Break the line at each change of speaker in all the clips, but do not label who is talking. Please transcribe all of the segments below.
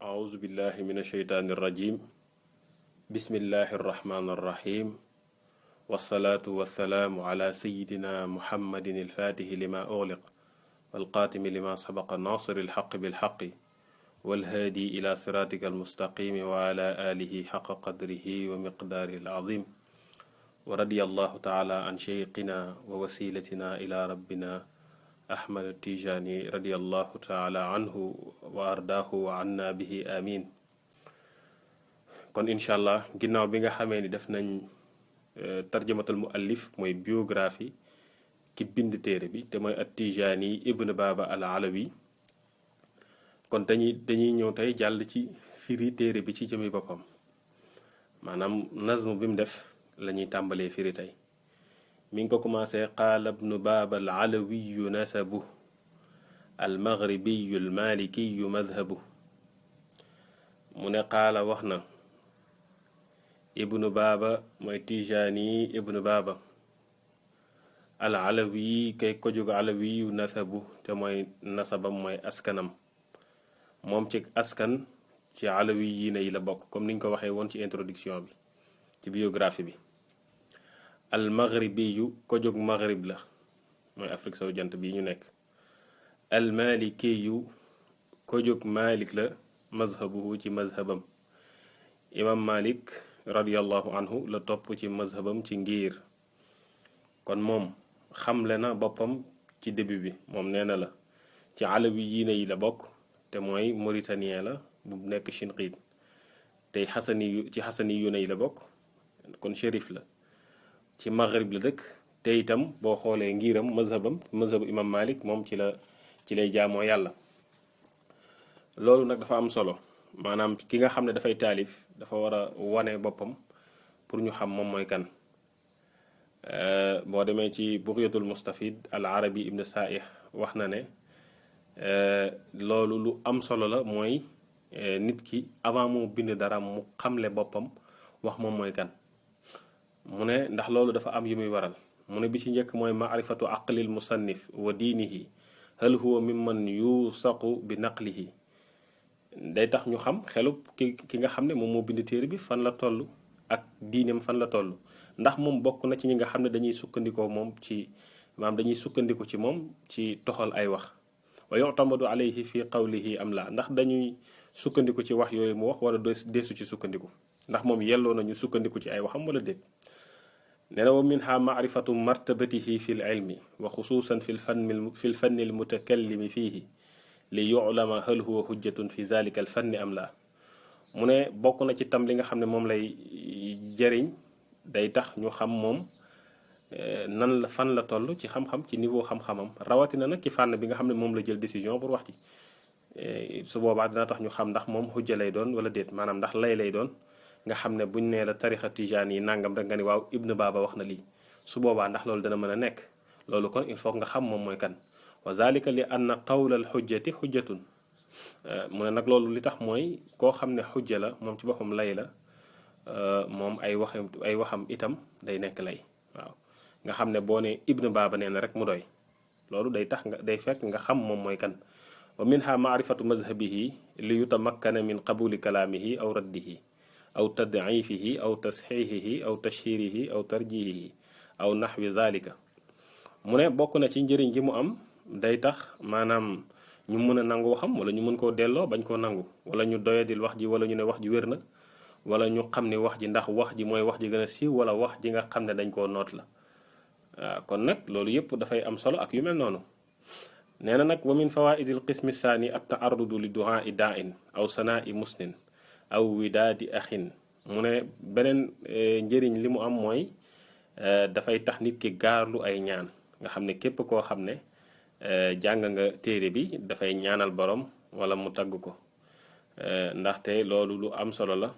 أعوذ بالله من الشيطان الرجيم بسم الله الرحمن الرحيم والصلاة والسلام على سيدنا محمد الفاتح لما أغلق والقاتم لما سبق ناصر الحق بالحق والهادي إلى صراطك المستقيم وعلى آله حق قدره ومقداره العظيم ورضي الله تعالى عن شيخنا ووسيلتنا إلى ربنا أحمد التيجاني رضي الله تعالى عنه وأرداه وعنا به آمين. kon incha allah ginnaaw bi nga xamee ni def nañ tarjamatul muallif mooy biographie ki bind téere bi te mooy at-Tijaani ibn Baba al-Alawi kon dañuy ñëw tey jàll ci firi téere bi ci jëmi boppam maanaam nazm bi mu def la ñuy tàmbalee firi tey mi ngi ko commencé qaala ibnu Baba al-Alawiyu nasabu al-maghribiyu al-malikiyu madhabu mu ne qaala wax na ibnu Baba mooy Tijaani ibnu Baba al-Alawi kay ko jóg alawiyu nasabu te mooy nasabam mooy askanam moom ci askan ci alawi yi na yi la bokk comme niñ ko waxee woon ci introduction bi ci biographie bi al maghribiyu ko jóg maghrib la mooy Afrique sowu jant bii ñu nekk al malikiyu ko jóg malik la mazhabuhu ci mazhabam imam malik radiyallahu anhu la topp ci mazhabam ci ngir kon moom xamle na boppam ci début bi moom nee na la ci alawi yi na yi la bokk te mooy mauritanien la bu nekk Chinqiit tey xasani yu ne yi la bokk kon shérif la ci maghrib la dëkk te itam boo xoolee ngiram mazhabu imam malik moom ci lay jaamoo yàlla loolu nag dafa am solo maanaam ki nga xam ne dafay taalif dafa war a wane boppam pour ñu xam moom mooy kan boo demee ci bughyatul mustafid al arabi ibn sa'ih wax na ne loolu lu am solo la mooy nit ki avant moo bind dara mu xamle boppam wax moom mooy kan mu ne ndax loolu dafa am yu muy waral mu ne bi ci njëkk mooy maarifatu aqlil musannif wa diinihi hal huwa mimman yusaqu bi naqlihi day tax ñu xam xelub ki nga xam ne moom moo bind téere bi fan la toll ak diineem fan la toll ndax moom bokk na ci ñi nga xam ne dañuy sukkandikoo moom ci maanaam dañuy sukkandiku ci moom ci toxal ay wax wa yu'tamadu alayhi fi qawlihi am la ndax dañuy sukkandiku ci wax yooyu mu wax wala deesu ci sukkandiku ndax moom yelloo nañu sukkandiku ci ay waxam wala déet nee na wa minha maarifatu martabatihi fi l ilmi wa xusuusan fi l fanni l mutakallimi fiihi li yulama hal huwa hujjatun fi zalika al fanni am la mu ne bokk na ci tam li nga xam ne moom lay jëriñ day tax ñu xam moom nan la fan la toll ci xam-xam ci niveau xam-xamam rawatina nag ci fànn bi nga xam ne moom la jël décision pour wax ci su boobaa dina tax ñu xam ndax moom xujja lay doon wala déet maanaam ndax lay doon nga xam ne buñ nee la tarixa tijaan yi nangam rek nga ni waaw ibnu Baba wax na lii su boobaa ndax loolu dana mën a nekk loolu kon il faut nga xam moom mooy kan wa zalika li anna qawla al xujjati xujjatun mu ne nag loolu li tax mooy koo xam ne xujja la moom ci boppam lay la moom ay waxam itam day nekk lay waaw nga xam ne boo ne ibnu Baba nee na rek mu doy loolu day tax nga day fekk nga xam moom mooy kan wa minha maarifatu mazhabihi li yutamakkana min qabuli kalaamihi aw raddihi aw tadciifihi aw tasxiixihi aw tashhiirihi aw tarjiihihi aw naxwi zalika mu ne bokk na ci njëriñ gi mu am day tax maanaam ñu mën a nangu waxam wala ñu mën koo delloo bañ koo nangu wala ñu doyadil wax ji wala ñu ne wax ji wér na wala ñu xam ne wax ji ndax wax ji mooy wax ji gën a siiw wala wax ji nga xam ne dañ koo noot la waaw kon nag loolu yëpp dafay am solo ak yu mel noonu nee na nag wa min fawaidil qismi saani at taarrudu li duaa i daa in aw sanaa i musnin aw widaadi axin mu ne beneen njëriñ li mu am mooy dafay tax nit ki gaarlu ay ñaan nga xam ne képp koo xam ne jàng nga téere bi dafay ñaanal borom wala mu tagg ko ndaxte loolu lu am solo la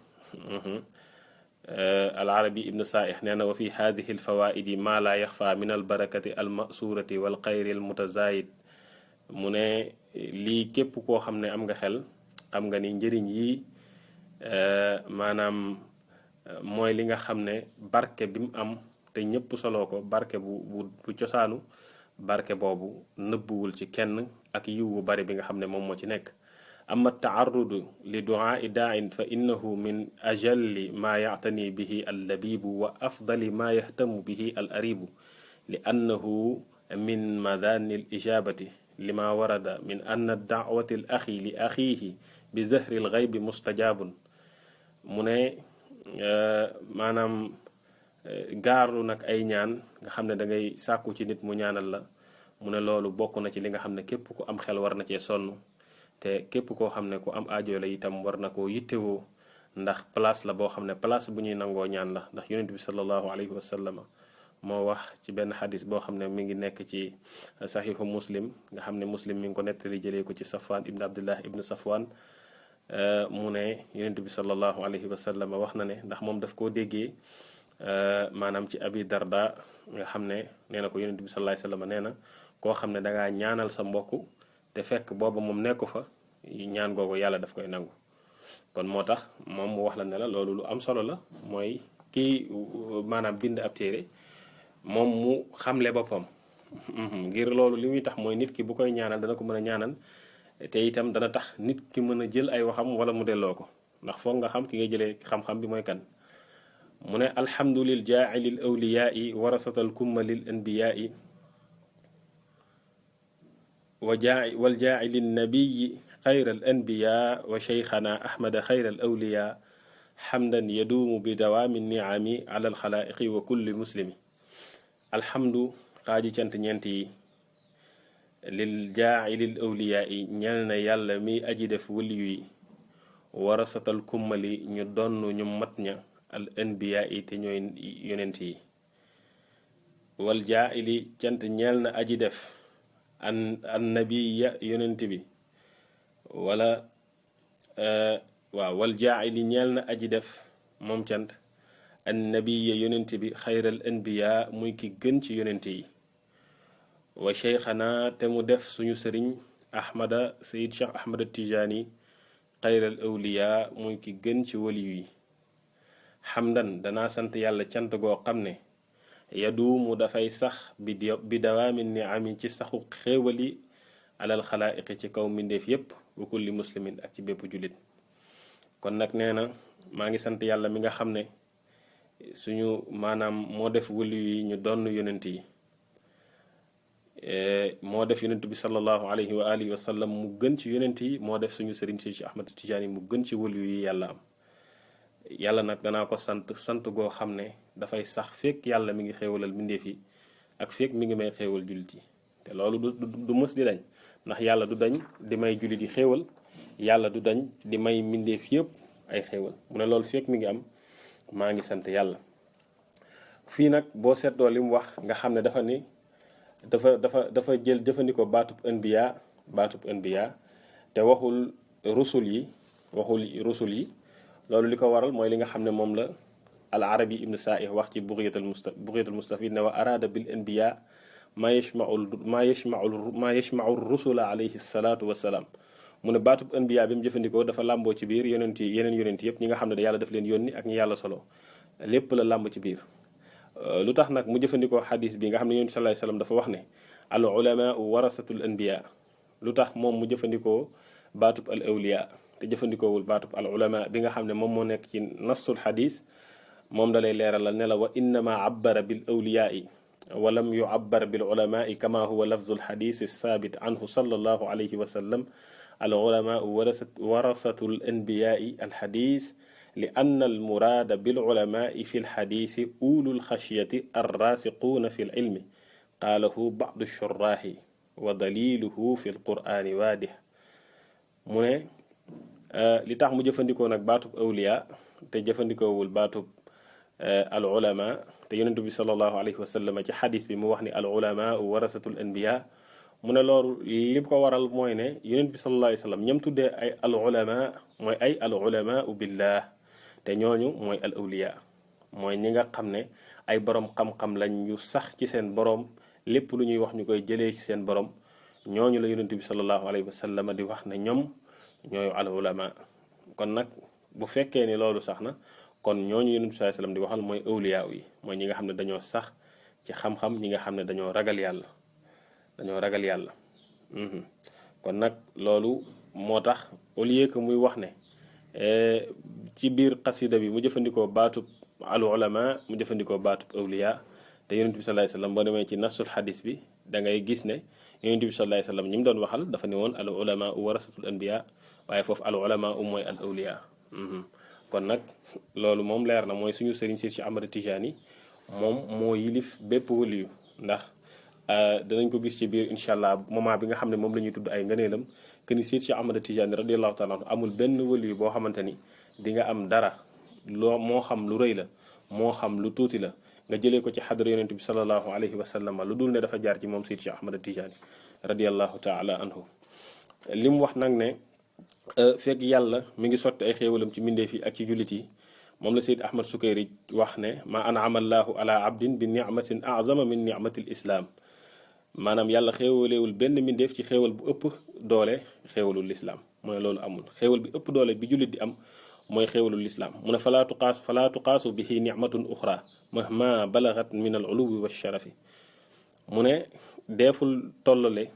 al arabi ibnu sa'ih nee na wa fi hadihi al fawaidi ma la yaxfa min al barakati al masurati wal xayri al mutazayid mu ne lii képp koo xam ne am nga xel xam nga ni njëriñ yi maanaam mooy li nga xam ne barke bi mu am te ñëpp soloo ko barke bu cosaanu barke boobu nëbbuwul ci kenn ak yiw bu bari bi nga xam ne moom moo ci nekk amma taarudu li duaai daain fa innahu min ajalli ma yactani bihi allabibu wa afdali ma yahtamu bihi al aribu li annahu min madani al ijabati lima warada min anna daawati al axi li axiihi bi zahri al xaybi mustajabun mu ne maanaam gaarlu nag ay ñaan nga xam ne da ngay sàkku ci nit mu ñaanal la mu ne loolu bokk na ci li nga xam ne képp ku am xel war na cee sonn te képp koo xam ne ku am aajo la itam war na koo yittewoo ndax place la boo xam ne place bu ñuy nangoo ñaan la ndax yonent bi sallallahu alayhi wa sallam moo wax ci benn xadis boo xam ne mi ngi nekk ci saxiixu muslim nga xam ne muslim mi ngi ko nettali jëlee ko ci safwan ibn abdullah ibn safwan mu ne yonent bi sallallahu alayhi wa sallam wax na ne ndax moom daf koo déggee maanaam ci abi darda nga xam ne nee na ko yonent bi sallallahu alayhi wa sallam nee na koo xam ne dangaa ñaanal sa mbokk te fekk booba moom nekku fa ñaan googu yàlla daf koy nangu kon moo tax moom mu wax la ne la loolu lu am solo la mooy kii maanaam bind ab téere moom mu xamle boppam ngir loolu li muy tax mooy nit ki bu koy ñaanal dana ko mën a ñaanal te itam dana tax nit ki mën a jël ay waxam wala mu delloo ko ndax foog nga xam ki ngay jëlee xam-xam bi mooy kan mu ne alhamdulil jaa'ilil awliyaai warasatal kummalil anbiyaai wal jaa'ilin nabiyyi xayral anbiyaa wa cheikhana ahmada xayral awliyaa xamdan yaduumu bi dawaami niami ala alxalaa'iqi wa kulli muslimi alhamdu xaaji cant ñeent yi lil jaa'ilil awliyaa yi ñel na yàlla mi aji def waliyu yi warasatal kummali ñu donn ñu mat ña al anbiyaa yi te ñooy yonent yi wal jaa'ili cant ñel na aji def an nabiya yonent bi wala waaw wal jaa'ili ñeel na aji def moom cant an nabiya yonent bi xayral anbiya muy ki gën ci yonent yi wa cheikhana te mu def suñu sëriñ ahmada sayid cheikh ahmada tijaani xayral awliya muy ki gën ci waliyu yi xamdan danaa sant yàlla cant goo xam ne yaduumu dafay sax bi dawaami niami ci saxu xéewali alal xalaa'iqi ci kaw mbindeef yépp wa kulli muslimin ak ci bépp jullit kon nag nee na maa ngi sant yàlla mi nga xam ne suñu maanaam moo def wali yi ñu donn yonent yi moo def yonent bi sallallahu alayhi wa alihi wa sallam mu gën ci yonent yi moo def suñu sëriñ si Ahmad Tijaani mu gën ci wali yi yàlla am yàlla nag danaa ko sant goo xam ne dafay sax fekk yàlla mi ngi xéewalal mbindeef yi ak fekk mi ngi may xéewal jullit yi te loolu du mës di dañ ndax yàlla du dañ di may jullit yi xéewal yàlla du dañ di may mbindeef yëpp ay xéewal mu ne loolu fekk mi ngi am maa ngi sant yàlla fii nag boo seetloo li mu wax nga xam ne dafa ni dafa jël jëfandikoo baatub anbiya te waxul rusul yi loolu li ko waral mooy li nga xam ne moom la al arabi ibn saih wax ci bughyatul mustafid ne wa arada bil anbiya ma yashmau rusula alayhi salatu wasalaam mu ne baatub anbiya bi mu jëfandikoo dafa làmboo ci biir yeneen yonent yëpp ñi nga xam ne yàlla daf leen yónni ak ñi yàlla solo lépp la làmb ci biir lu tax nag mu jëfandikoo xadis bi nga xam ne yonent sallallahu alayhi wasallam dafa wax ne al ulama warasatul anbiya lu tax moom mu jëfandikoo baatub al awliya te jëfandikoowul baatub al ulama bi nga xam ne moom moo nekk ci nassul xadis moom da lay leeralal ne la wa innama abbara bil awliyaai wa lam yuabbar bil ulamaai kama huwa lafzul xadis saabit anhu sallallahu alayhi wa sallam al ulama warasatul anbiyaai al xadis li anna al muraada bil ulamaai fi al xadisi ulul xashyati arrasiquuna fi al ilmi qaalahu ba'du shuraahi wa daliluhu fi al qur'ani waadih mu ne li tax mu jëfandikoo nag baatub awliya te jëfandikoowul baatub al ulama te yonentu bi sallallahu alayhi wa sallam ci xadis bi mu wax ni al ulama warasatul anbiya mu ne loolu li ko waral mooy ne yonent bi sallallahu alayhi wa sallam ñam tuddee ay al ulama mooy ay al ulama billah te ñooñu mooy al awliya mooy ñi nga xam ne ay borom xam-xam lañ ñu sax ci seen borom lépp lu ñuy wax ñu koy jëlee ci seen borom ñooñu la yonent bi sallallahu alayhi wa sallam di wax ne ñoom ñooy al ulama kon nag bu fekkee ni loolu sax na kon ñooñu yonent bi sallallahu alayhi wa sallam di waxal mooy awliya yi mooy ñi nga xam ne dañoo sax ci xam-xam ñi nga xam ne dañoo ragal yàlla kon nag loolu moo tax au lieu que muy wax ne ci biir xasida bi mu jëfandikoo baatub al ulama mu jëfandikoo baatub awliya te yonent bi sallallahu alayhi wasallam boo demee ci nasul xadis bi da ngay gis ne yonent bi sallallahu alayhi wasallam ñi mu doon waxal dafa ne woon al ulama warasatul anbiya waaye foofu al ulama mooy al awliya kon nag loolu moom leer na mooy suñu sëriñ Seydi Cheikh Ahmad Tijani moom moo yilif bépp waliyu ndax danañ ko gis ci biir incha allah moment bi nga xam ne moom la ñuy tudd ay ngëneelam que ni Seydi Cheikh Ahmad Tijani radiyallahu taala anhu amul benn waliyu boo xamante ni di nga am dara loo moo xam lu rëy la moo xam lu tuuti la nga jëlee ko ci xadra yonent bi sallallahu alayhi wa sallam lu dul ne dafa jaar ci moom Seydi Cheikh Ahmad Tijani radiyallahu taala anhu li mu wax nag ne fekk yàlla mi ngi sotti ay xéewalam ci mbindeef yi ak ci jullit yi moom la Seyd Ahmad Sukayri wax ne ma an'ama allahu ala abdin bi ni'matin a'zama min ni'matil islam maanaam yàlla xéewalewul benn mbindeef ci xéewal bu ëpp doole xéewalul lislaam mu ne loolu amul xéewal bi ëpp doole bi jullit di am mooy xéewalul lislaam mu ne falaa tuqaasu bihi ni'matun uxra mahma balagat min al uluwi wa sharafi mu ne deeful tollale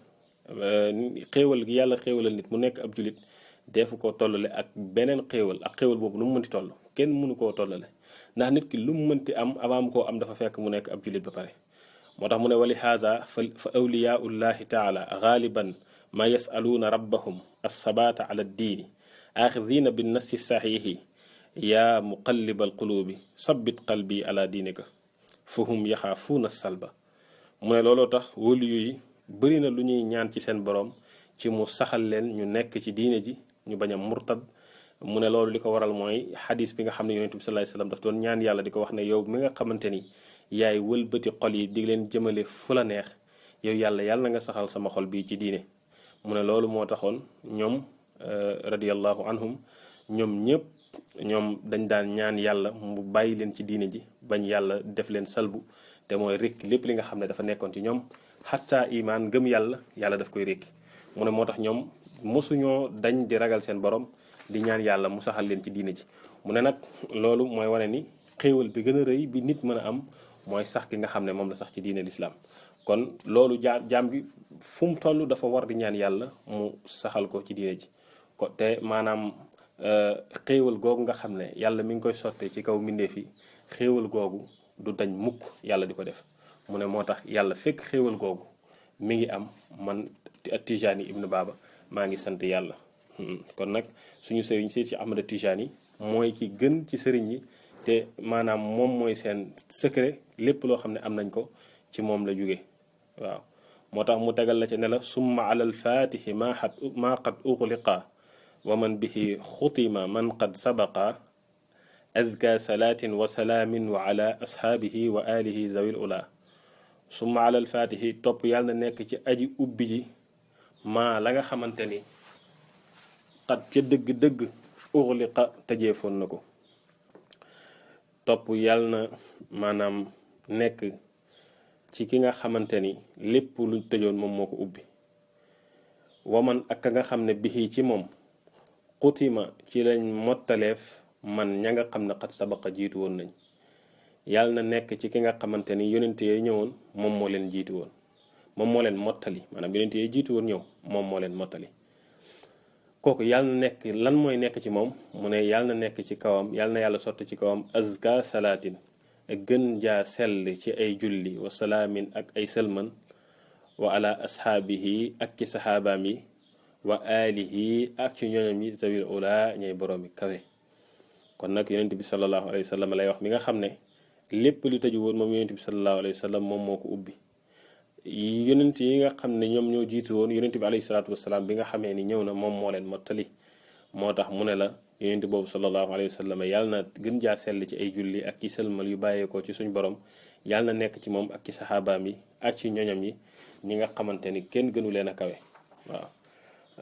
xéewal gi yàlla xéewalal nit mu nekk ab jullit deefu koo tollale ak beneen xéewal ak xéewal boobu nu mu mënti toll kenn mënu koo tollale ndax nit ki lu mu mënti am avant mu koo am dafa fekk mu nekk ab jullit ba pare moo tax mu ne wali haza fa awliyaullahi taala gaaliban ma yasaluuna rabbahum alsabaata ala ddiini axidina binnassi saxiixi yaa muqalliba alquluubi sabbit qalbi ala diinika fahum yaxaafuuna salba mu ne looloo tax waliyu yi bëri na lu ñuy ñaan ci seen boroom ci mu saxal leen ñu nekk ci diine ji ñu bañ a murtad mu ne loolu li ko waral mooy xadis bi nga xam ne yonent bi sallallahu alayhi wasallam daf doon ñaan yàlla di ko wax ne yow mi nga xamante ni yaay wëlbati xol yi di leen jëmale fu la neex yow yàlla na nga saxal sama xol bi ci diine mu ne loolu moo taxoon ñoom radiyallahu anhum ñoom ñëpp ñoom dañ daan ñaan yàlla mu bàyyi leen ci diine ji bañ yàlla def leen salbu te mooy rekk lépp li nga xam ne dafa nekkoon ci ñoom xatta imaan gëm yàlla daf koy rekki mu ne moo tax ñoom mosuñoo dañ di ragal seen borom di ñaan yàlla mu saxal leen ci diine ji mu ne nag loolu mooy wane ni xéewal bi gën a rëy bi nit mën a am mooy sax gi nga xam ne moom la sax ci diine lislaam kon loolu jaam bi fu mu toll dafa war di ñaan yàlla mu saxal ko ci diine ji ko te maanaam xéewal googu nga xam ne yàlla mi ngi koy sotte ci kaw mbindeef yi xéewal googu du dañ mukk yàlla di ko def mu ne moo tax yàlla fekk xéewal googu mi ngi am man Tijani ibnu Baba maa ngi sant yàlla kon nag suñu sëriñ Seydi Ahmad Tijani mooy ki gën ci sëriñ yi te maanaam moom mooy seen secret lépp loo xam ne am nañ ko ci moom la jóge waaw moo tax mu tegal la ci ne la summa ala alfaatihi ma qad uxliqa wa man bihi xutima man qad sabaqa adka salaatin wa salaamin wa ala ashaabihi wa alihi zawil ula summa ala alfaatihi topp yàlla na nekk ci aji ubbi ji maa la nga xamante ni xat ca dëgg-dëgg uxliqa tëjeefoon na ko topp yàlla na maanaam nekk ci ki nga xamante ni lépp lu tëjoon moom moo ko ubbi waman ak ka nga xam ne bixi ci moom xutima ci lañ mottaleef man ña nga xam ne xat sabaqa jiitu woon nañ yàlla na nekk ci ki nga xamante ni yonente yooyu ñëwoon moom moo leen jiitu woon moom moo leen mottali maanaam yonente yooyu jiitu woon ñëw moom moo leen mottali kooku yàlla na nekk lan mooy nekk ci moom mu ne yàlla na nekk ci kawam yàlla na yàlla sotti ci kawam azka salaatin gën jaa sell ci ay julli wa salaamin ak ay sëlman wa ala ashaabihi ak ci saxaabaam yi wa alihi ak ci ñooñam yi zawil ula ñay boroomi kawe kon nag yonent bi sallallahu alayhi wa sallam lay wax mi nga xam ne lépp lu tëju woon moom yonent bi sallallahu alayhi wa sallam moom moo ko ubbi yonent yi nga xam ne ñoom ñoo jiitu woon yonent bi alayhi salaatu wasalaam bi nga xamee ni ñëw na moom moo leen mottali moo tax mu ne la yonent boobu sallallahu alayhi wa sallam yàlla na gën jaa sell ci ay julli ak ci sëlmal yu bàyyeekoo ci suñ borom yàlla na nekk ci moom ak ci saxaabaam yi ak ci ñoñam yi ñi nga xamante ni kenn gënu leen a kawe waaw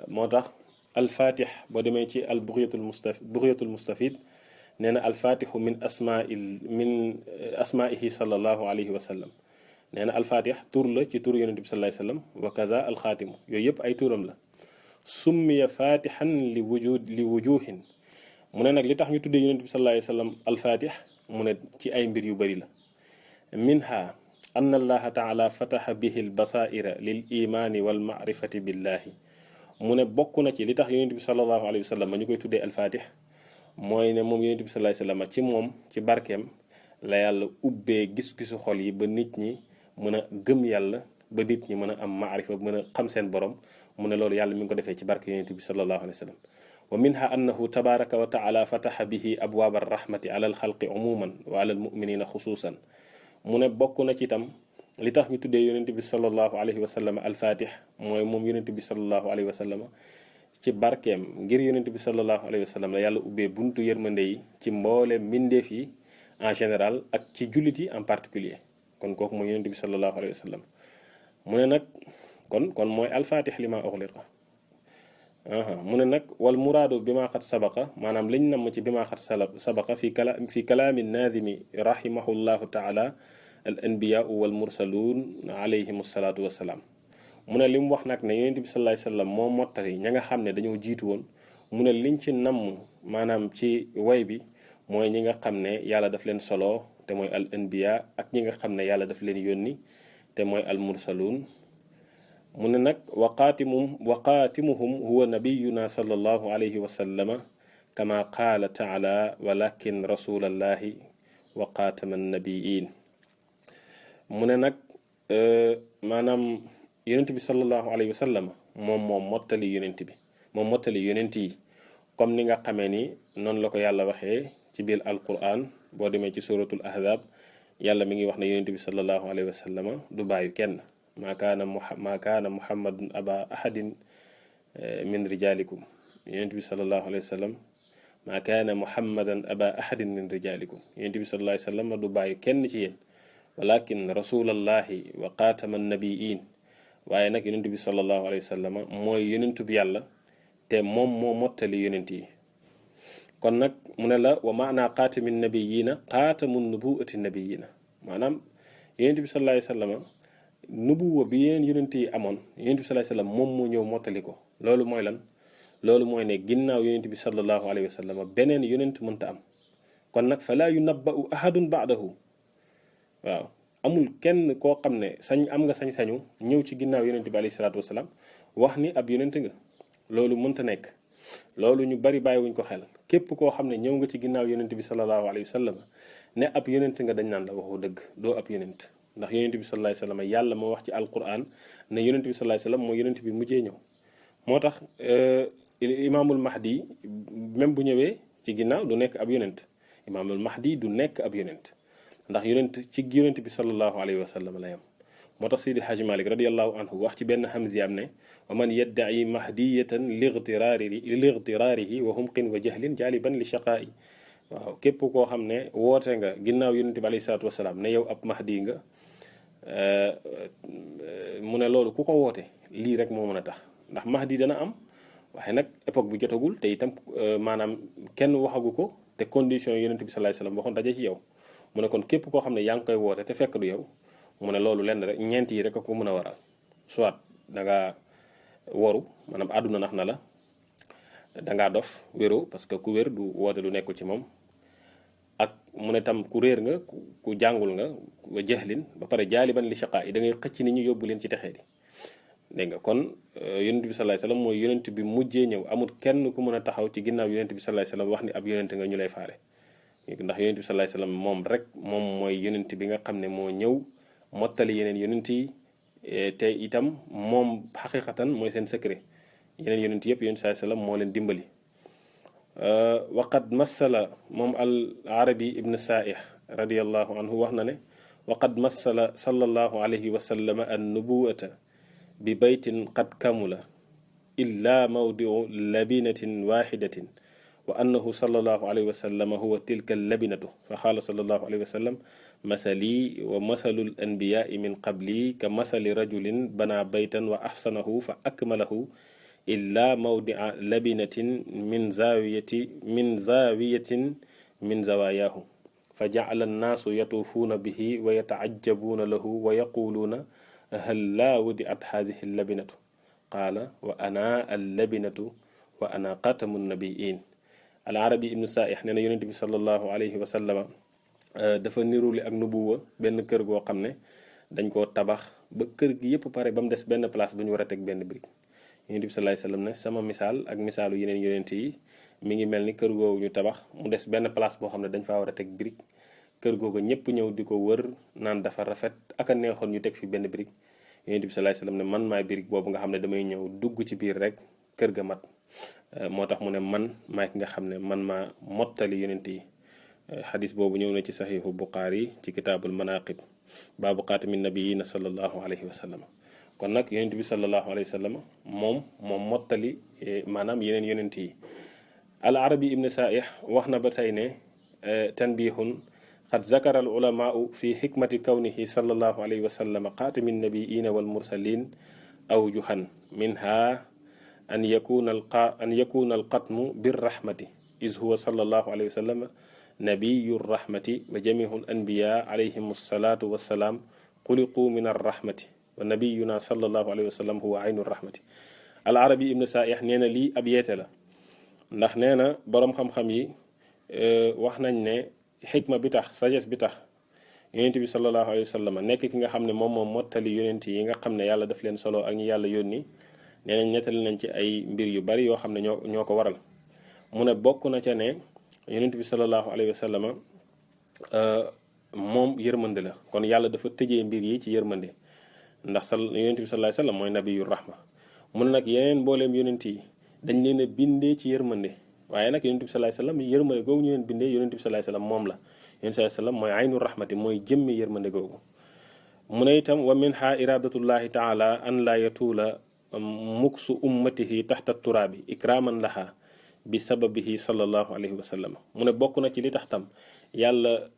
moo tax alfatih boo demee ci al bughyatul mustafid nee na alfatihu min asmaihi sallallahu alayhi wa sallam nee na alfatih tur la ci tur yonent bi sallallahu alayhi wa sallam wa kaza alxaatimu yooyu yëpp ay turam la summiya fatihan li wujuhin mu ne nag li tax ñu tuddee yonent bi sallallahu alayhi wa sallam alfatih mu ne ci ay mbir yu bari la minha anna allaha taala fataha bihi albasaira lil imani wal maarifati billahi mu ne bokk na ci li tax yonent bi sallallahu alayhi wa sallam ñu koy tuddee alfatih mooy ne moom yonent bi sallallahu alayhi wa sallam ci moom ci barkeem la yàlla ubbee gis-gisu xol yi ba nit ñi mën a gëm yàlla ba nit ñi mën a am maarifa mën a xam seen borom mu ne loolu yàlla mi ngi ko defee ci barke yonent bi sallallahu alayhi wa sallam wa minha annahu tabaraka wa taala fataha bihi abwaab arrahmati ala alxalqi umuman wa ala almuminina xusuusan mu ne bokk na ci itam li tax ñu tuddee yonent bi sallallahu alayhi wa sallam alfatih mooy moom yonent bi sallallahu alayhi wa sallam ci barkeem ngir yonent bi sallallahu alayhi wa sallam la yàlla ubbee buntu yërmande yi ci mboole mbindeef yi en général ak ci jullit yi en particulier kon kooku mooy yonent bi sallallahu alayhi wa sallam mu ne nag kon mooy alfatih li ma uxliqa mu ne nag wal muraadu bi ma xat sabaqa maanaam liñ namm ci bi ma xat sabaqa fi kalaami naadimi rahimahullahu taala al anbiyaau wal mursaluun alayhim salaatu wassalaam mu ne li mu wax nag ne yonent bi sallallahu alayhi wa sallam moo mottali ña nga xam ne dañoo jiitu woon mu ne liñ ci namm maanaam ci way bi mooy ñi nga xam ne yàlla daf leen solo te mooy al anbiya ak ñi nga xam ne yàlla daf leen yónni te mooy al mursaluun mu ne nag waqaatimuhum huwa nabiyuna sallallahu alayhi wa sallama kama qaala taala walakin rasulallahi wa qaatama nabiyin mu ne nag maanaam yonent bi sallallahu alayhi wa sallam moom mottali yonent bi moom mottali yonent yi comme ni nga xamee ni noonu la ko yàlla waxee ci biir alquran boo demee ci suratul ahzab yàlla mi ngi wax ne yonent bi sallallahu alayhi wa sallam du bàyyu kenn maa kaana muhammadun aba ahadin min rijalikum yonent bi sallallahu alayhi wa sallam maa kaana muhammadan aba ahadin min rijalikum yonent bi sallallahu alayhi wa sallam du bàyyu kenn ci yéen walakin rasulallahi wa qaatama nabiyin waaye nag yonent bi sallallahu alayhi wa sallam mooy yonentu bi yàlla te moom moo mottali yonent yi kon nag mu ne la wa maana qaatami nabiyina qaatamu nubuwati nabiyina maanaam yonent bi sallallahu alayhi wa sallam nubuwa bi yeneen yonent yi amoon yonent bi sallallahu alayhi wa sallam moom moo ñëw mottali ko loolu mooy lan loolu mooy ne ginnaaw yonent bi sallallahu alayhi wa sallam beneen yonent mënta am kon nag falaa yunabba'u ahadun ba'dahu waaw amul kenn koo xam ne am nga sañ-sañu ñëw ci ginnaaw yonent bi alayhi salaatu wasalaam wax ni ab yonent nga loolu mënta nekk loolu ñu bari bàyyiwuñ ko xel képp koo xam ne ñëw nga ci ginnaaw yonent bi sallallahu alayhi wa sallam ne ab yonent nga dañ naan la waxu dëgg doo ab yonent ndax yonent bi sallallahu alayhi wa sallam yàlla moo wax ci alquran ne yonent bi sallallahu alayhi wa sallam mooy yonent bi mujjee ñëw moo tax imaamul mahdi même bu ñëwee ci ginnaaw du nekk ab yonent imaamul mahdi du nekk ab yonent ndax yonent bi sallallahu alayhi wa sallam la yam moo tax Seydi Hajji Malik radiyallahu anhu wax ci benn hamziyaam ne wa man yadda'i mahdiyatan lightiraarihi wa humqin wa jahlin jaaliban li shaqaa'i waaw képp koo xam ne woote nga ginnaaw yonent bi alayhi salaatu wasalaam ne yow ab mahdi nga mu ne loolu ku ko woote lii rek moo mën a tax ndax mahdi dana am waaye nag époque bu jotagul te itam maanaam kenn waxagu ko te condition yonent bi sallallahu alayhi wasallam waxoon daje ci yow mu ne kon képp koo xam ne yaa ngi koy woote te fekk du yow mu ne loolu lenn rek ñeent yi rek a ko mën a waral soit da ngaa waru maanaam àdduna nax na la da ngaa dof wéro parce que ku wér du woote lu nekkul ci moom ak mu ne tam ku réer nga ku jàngul nga wa jahlin ba pare jaaliban li shaqaa yi da ngay xëcc nit ñi yóbbu leen ci texee di dégg nga kon yonent bi sallallahu alayhi wasallam mooy yonent bi mujjee ñëw amul kenn ku mën a taxaw ci ginnaaw yonent bi sallallahu alayhi wasallam wax ni ab yonent nga ñu lay faale ndax yonent bi sallallahu alayhi wasallam moom rek moom mooy yonent bi nga xam ne moo ñëw mottali yeneen yonent yi te itam moom xaqiqatan mooy seen secret yeneen yonent yëpp yonent sallallahu alayhi wasallam moo leen dimbali waqad masala moom al arabi ibn sa'ih radiyallahu anhu wax na ne waqad masala sallallahu alayhi wa sallam an nubuwata bi baytin qad kamula illa mawdiu labinatin waxidatin wa annahu sallallahu alayhi wa sallam huwa tilka labinatu fa qaala sallallahu alayhi wa sallam masali wa masalu al anbiyaai min qabli ka masali rajulin bana baytan wa axsanahu fa akmalahu illa mawdia labinatin min zawiyatin min zawayaahu fa jacala annaasu yatuufuuna bihi wa yatacajjabuuna lahu wa yaquluuna hal laa wudiat haadihi labinatu qaala wa ana allabinatu wa ana xatamu nabiyin al arabi ibnu saaih nee na yonent bi sallallahu alayhi wa sallama dafa niruli ak nubuwa benn kër goo xam ne dañ koo tabax ba kër gi yépp pare ba mu des benn place bu ñu war a teg benn brique yonent bi sallallahu alayhi wasallam ne sama misaal ak misaalu yeneen yonent yi mi ngi mel ni kër googu ñu tabax mu des benn place boo xam ne dañ faa war a teg brique kër googu ñëpp ñëw di ko wër naan dafa rafet ak a neexoon ñu teg fi benn brique yonent bi sallallahu alayhi wasallam ne man maay brique boobu nga xam ne damay ñëw dugg ci biir rek kër ga mat moo tax mu ne man maay ki nga xam ne man maa mottali yonent yi xadis boobu ñëw na ci saxiixu Buxaari ci kitaabul manaqib baabu xaatimi nabiyina sallallahu alayhi wa sallam kon nag yonent bi sallallahu alayhi wa sallam moom mottali maanaam yeneen yonent yi al arabi ibn saih wax na ba tey ne tanbihun xad zakara al ulamaau fi xikmati kawnihi sallallahu alayhi wa sallam xaatimi nabiyina wal mursalin awjuhan minha an yakuna al qatmu birrahmati is huwa sallallahu alayhi wa sallam nabiyu rahmati wa jamihu al anbiya alayhim assalatu wassalaam xuliqu min arrahmati wa nabiyuna sallallahu alayhi wa sallam huwa aynu rahmati al arabi ibn saih nee na lii ab yeete la ndax nee na boroom xam-xam yi wax nañ ne xikma bi tax sagesse bi tax yonent bi sallallahu alayhi wa sallam nekk ki nga xam ne moom mottali yonent yi nga xam ne yàlla daf leen solo ak ñi yàlla yónni nee nañ nettali nañ ci ay mbir yu bari yoo xam ne ñoo ko waral mu ne bokk na ca ne yonent bi sallallahu alayhi wa sallam moom yërmande la kon yàlla dafa tëjee mbir yi ci yërmande ndax yonent bi sallallahu alayhi wa sallam mooy nabiyu rahma mu ne nag yeneen mbooleem yonent yi dañ leen a bindee ci yërmande waaye nag yonent bi sallallahu alayhi wa sallam yërmande googu ñu leen bindee yonent bi sallallahu alayhi wa sallam moom la yonent bi sallallahu alayhi wa sallam mooy aynu rahmati mooy jëmmi yërmande googu mu ne itam wa minha iradatullahi taala an la yatuula muksu ummatihi taxta turaabi ikraman laha bi sababihi sallallahu alayhi wa sallam mu ne bokk na ci li tax tam yàlla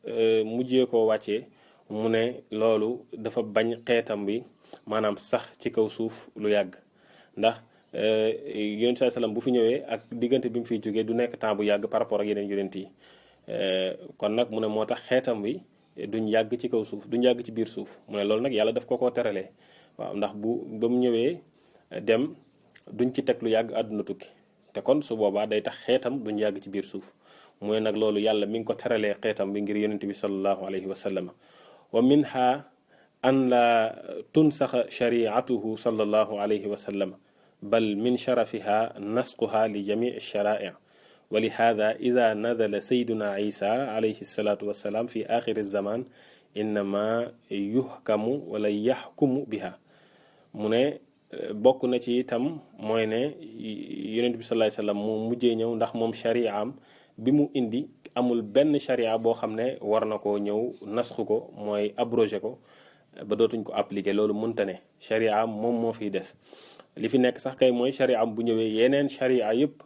mujjee koo wàccee mu ne loolu dafa bañ xeetam bi maanaam sax ci kaw suuf lu yàgg ndax yonent saa sallam bu fi ñëwee ak diggante bi mu fiy jógee du nekk temps bu yàgg par rapport ak yeneen yonent yi kon nag mu ne moo tax xeetam bi duñ yàgg ci kaw suuf duñ yàgg ci biir suuf mu ne loolu nag yàlla daf ko koo teralee waaw ndax ba mu ñëwee dem duñ ci teg lu yàgg àdduna tukki te kon su boobaa day tax xeetam duñ yàgg ci biir suuf mooy nag loolu yàlla mi ngi ko teralee xeetam bi ngir yonent bi sallallahu alayhi wa sallam wa minha an la tunsaxa shariatuhu sallallahu alayhi wa sallam bal min sharafiha nasquha li jamii shara'i wa li hada ida nadala sayduna isa alayhi salatu wassalaam fi axiri zaman innama yuhkamu wala yaxkumu biha mu ne bokk na ci itam mooy ne yonent bi sallallahu alayhi wasallam mu mujjee ñëw ndax moom shari'am bi mu indi amul benn sharia boo xam ne war na koo ñëw nasxu ko mooy abrogé ko ba dootuñ ko appliqué loolu mënta ne shari'am moom moo fiy des li fi nekk sax kay mooy shari'am bu ñëwee yeneen sharia yëpp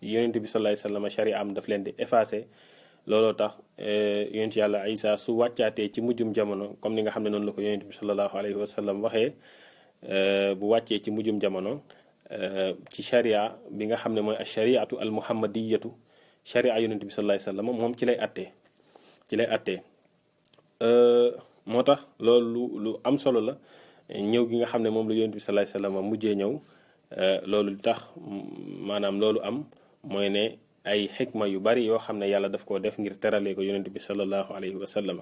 yonent bi sallallahu alayhi wasallam shari'am daf leen di effacé looloo tax yonent yàlla Isa su wàccaatee ci mujjum jamono comme ni nga xam ne noonu la ko yonent bi sallallahu alayhi wasallam waxee bu wàccee ci mujjum jamono ci sharia bi nga xam ne mooy ashariatu al muhammadiyatu sharia yonent bi sallallahu alayhi wasallam moom ci lay attee moo tax loolu lu am solo la ñëw gi nga xam ne moom la yonent bi sallallahu alayhi wasallam mujjee ñëw loolu tax maanaam loolu am mooy ne ay xikma yu bari yoo xam ne yàlla daf koo def ngir teralee ko yonent bi sallallahu alayhi wasallam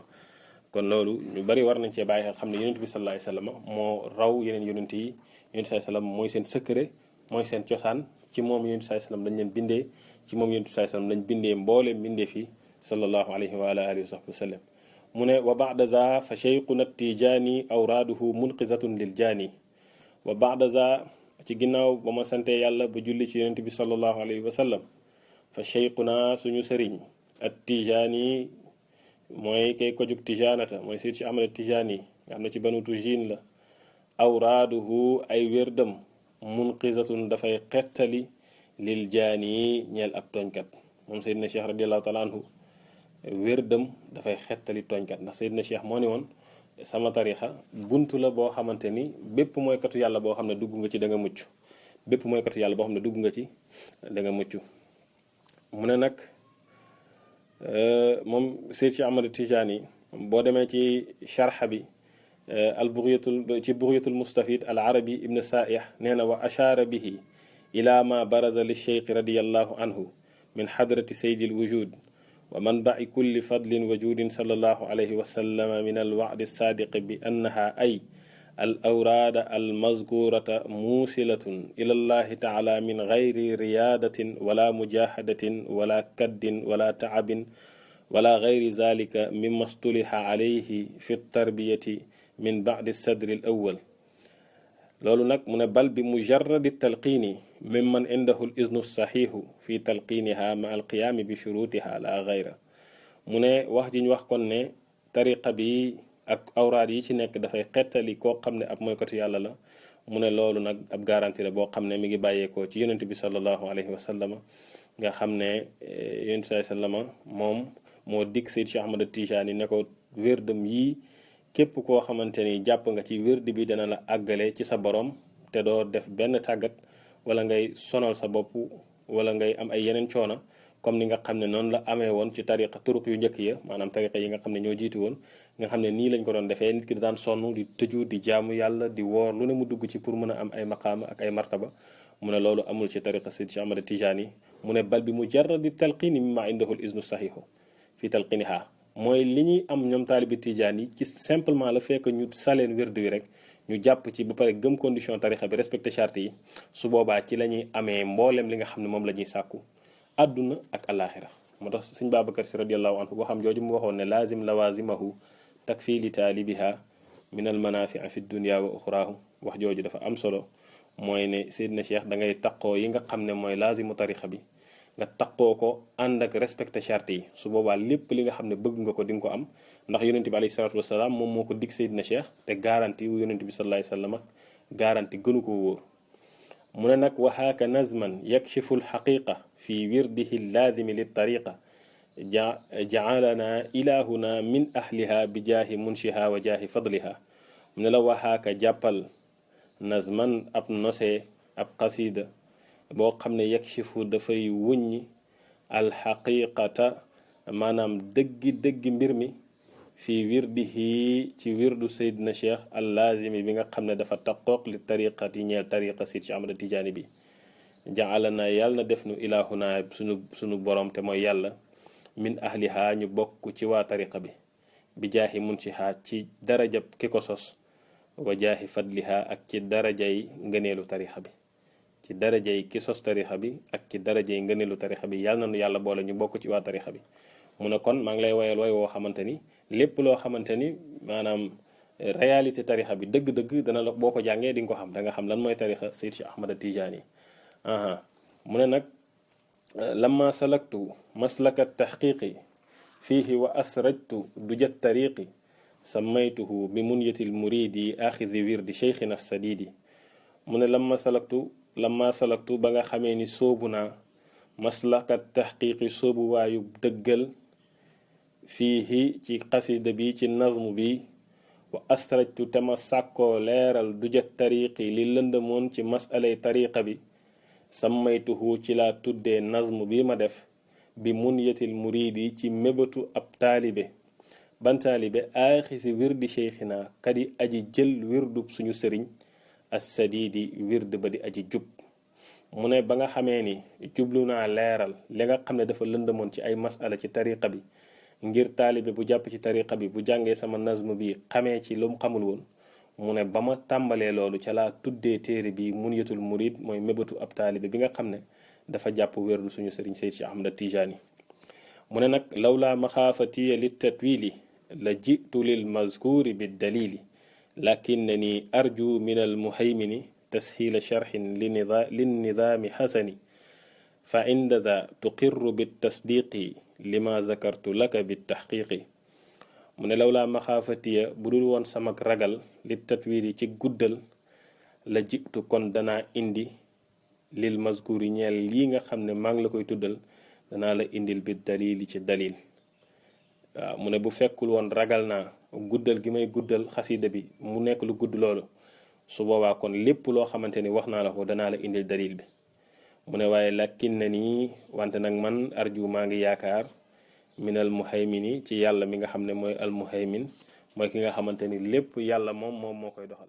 kon loolu ñu bari war nañ cee bàyyi xel xam ne yonent bi sallallahu alayhi wasallam moo raw yeneen yonent yi yonent sallallahu alayhi wasallam mooy seen secret mooy seen cosaan ci moom yonent sallallahu alayhi wasallam lañ leen bindee ci moom yonent sallallahu alayhi wasallam lañ bindee mbooleem bindee fi sallallahu alayhi wa ala alihi wa sahbihi wa sallam mu ne wa ba'da za fa cheikhuna tijaani awraaduhu munqizatun lil jaani wa ba'da za ci ginnaaw ba ma sante yàlla ba julli ci yonent bi sallallahu alayhi wa sallam fa cheikhuna suñu sëriñ at tijaani mooy kay ko jug tijaanata mooy Seydi Cheikh Ahmad Tijaani nga xam ne ci banu Tijaan la awraaduhu ay wérdam munqizatun dafay xettali lil jaani ñeel ab tooñkat moom Seydina Cheikh radiyallahu taala anhu wérdam dafay xettali tooñkat ndax Seydina Cheikh moo ni woon sama tarixa buntu la boo xamante ni bépp mooykatu yàlla boo xam ne dugg nga ci da nga mucc bépp mooykatu yàlla boo xam ne dugg nga ci da nga mucc mu ne nag moom Seydi Cheikh Ahmad Tijaani boo demee ci sharxa bi ci bughyatul mustafid al arabi ibn saih nee na wa ashaara bihi ila ma baraza li cheikh radiyallahu anhu min hadrati saydi al wujud wa manba'i kulli fadlin wa juudin sallallahu alayhi wa sallam min al wa'di as-sadiq bi annaha ay al awraada al mazkurata muusilatun ila llahi taala min gayri riyaadatin wala mujahadatin wala kaddin wala taabin wala gayri zalika mimma stuliha alayhi fi tarbiyati min bacdi sadri al awal. loolu nag mu ne bal bi mujarradi talqiini mimman indahu l iznu saxiixu fi talqiiniha ma alqiyaami bi shurutiha la gayra. mu ne wax ji ñu wax kon ne tariqa bi ak awraad yi ci nekk dafay xettali koo xam ne ab moykatu yàlla la. mu ne loolu nag ab garantie la boo xam ne mi ngi bàyyeekoo ci yonent bi sallallahu alayhi wa sallama nga xam ne yonent bi sallama moom moo dig Seyd Cheikh Ahmad Tijaani ne ko wérdam yii képp koo xamante ni jàpp nga ci wérdi bi dana la àggale ci sa borom te doo def benn tàggat wala ngay sonal sa bopp wala ngay am ay yeneen coono comme ni nga xam ne noonu la amee woon ci tariqa turuq yu njëkk ya maanaam tariqa yi nga xam ne ñoo jiitu woon nga xam ne nii lañ ko doon defee nit ki daan sonn di tëju di jaamu yàlla di woor lu ne mu dugg ci pour mën a am ay maqaama ak ay martaba. mu ne loolu amul ci tariqa Seyd Cheikh Ahmad Tijaani. mu ne bal bi mujarradi talqiini mimma indahu al iznu saxiixu fi talqiiniha mooy li ñuy am ñoom taalibi tijaan yi ci simplement la fekk ñu saleen wérdu wi rek ñu jàpp ci ba pare gëm condition tarixa bi respecté charte yi su boobaa ci la ñuy amee mboolem li nga xam ne moom la ñuy sàkku àdduna ak alaxira. moo tax sëñ Babacar Si radiallahu anhu boo xam jooju mu waxoon ne laazim lawazimahu takfi li taalibiha min al manafia fi dunia wa uxraahu. wax jooju dafa am solo mooy ne Seydina Cheikh da ngay taqoo yi nga xam ne mooy laazimu tarixa bi nga taqoo ko ànd ak respecté charte yi su boobaa lépp li nga xam ne bëgg nga ko di nga ko am ndax yonent bi alayhi salaatu wasalaam moom moo ko dig Seydina Cheikh te garanti wu yonent bi sallallahu alayhi wasallam ak garanti gënu ko wóor. mu ne nag waxaaka nazman yakshifu lxaqiqa fi wirdihi laazimi li tariqa jaalana ilahuna min ahliha bi jaahi munshiha wa jaahi fadliha. mu ne la waxaaka jàppal nazman ab nosee ab qasida boo xam ne yakshifu dafay wuññi alxaqiqata maanaam dëggi mbir mi fii wirdihi ci wirdu Seydina Cheikh al laazimi bi nga xam ne dafa taqoog li tariqati ñeel tariqa Seyd Cheikh Ahmad Tijaani bi. jaalana yàlla na def nu ilahuna sunu borom te mooy yàlla min ahliha ñu bokk ci waa tariqa bi jaahi munshiha ci darajab ki ko sos wa jaahi fadliha ak ci darajay ngëneelu tariqa bi. ci darajay ki sos tarixa bi ak ci darajay ngëneelu tarixa bi yàlla na nu yàlla boole ñu bokk ci waa tarixa bi. mu ne kon maa ngi lay woyal woy woo xamante ni lépp loo xamante ni maanaam réalité tarixa bi dëgg-dëgg dana la boo ko jàngee di nga ko xam da nga xam lan mooy tarixa Seyd Cheikh Ahmad Tijaani. mu ne nag lamma salaktu maslaka tahqiqi fiihi wa asrajtu dujat tariqi sammaytuhu bi munyatil muridi axidi wirdi cheikhina sadidi. mu ne lamma salaktu ba nga xamee ni sóobu naa maslakat taxqiqi sóobu waayu dëggal fii ci xasida bi ci nazmu bi wa asrajtu te ma sàkkoo leeral dujat tariqi li lëndëmoon ci masalay tariqa bi sammaytuhu ci laa tuddee nazmu bi ma def bi munyatil muridi ci mébatu ab taalibe ban taalibe aaxisi wirdi cheikhina kadi aji jël wirdub suñu sëriñ as-sadidi wird ba di aji jub. mu ne ba nga xamee ni jublu naa leeral li nga xam ne dafa lëndëmoon ci ay masala ci tariqa bi ngir taalibe bu jàpp ci tariqa bi bu jàngee sama nazm bi xamee ci lu mu xamul woon. mu ne ba ma tàmbalee loolu ca laa tuddee téere bi munyatul murid mooy mébatu ab taalibe bi nga xam ne dafa jàpp wérdu suñu sëriñ Seyd Cheikh Ahmad Tijaani. mu ne nag lawlaa maxaafatiya li tatwili la jitu lil mazkuri bi dalili lakinnani arju min al muhaymini tashiila sharxin linnidaami xasani fa inda da tuqirru bi tasdiqi lima zakartu laka bi taxqiqi. mu ne lawlaa maxaafatiya bu dul woon samak ragal li tatwili ci guddal la jitu kon danaa indi lil mazkuri ñeel lii nga xam ne maa ngi la koy tuddal danaa la indil bi dalili ci dalil. waaw mu ne bu fekkul woon ragal naa guddal gi may guddal xasida bi mu nekk lu gudd loolu su boobaa kon lépp loo xamante ni wax naa la ko danaa la indil dalil bi. mu ne waaye lakin na nii wante nag man arju maa ngi yaakaar minal muhaymini ci yàlla mi nga xam ne mooy al muhaymin mooy ki nga xamante ni lépp yàlla moom moo koy doxal.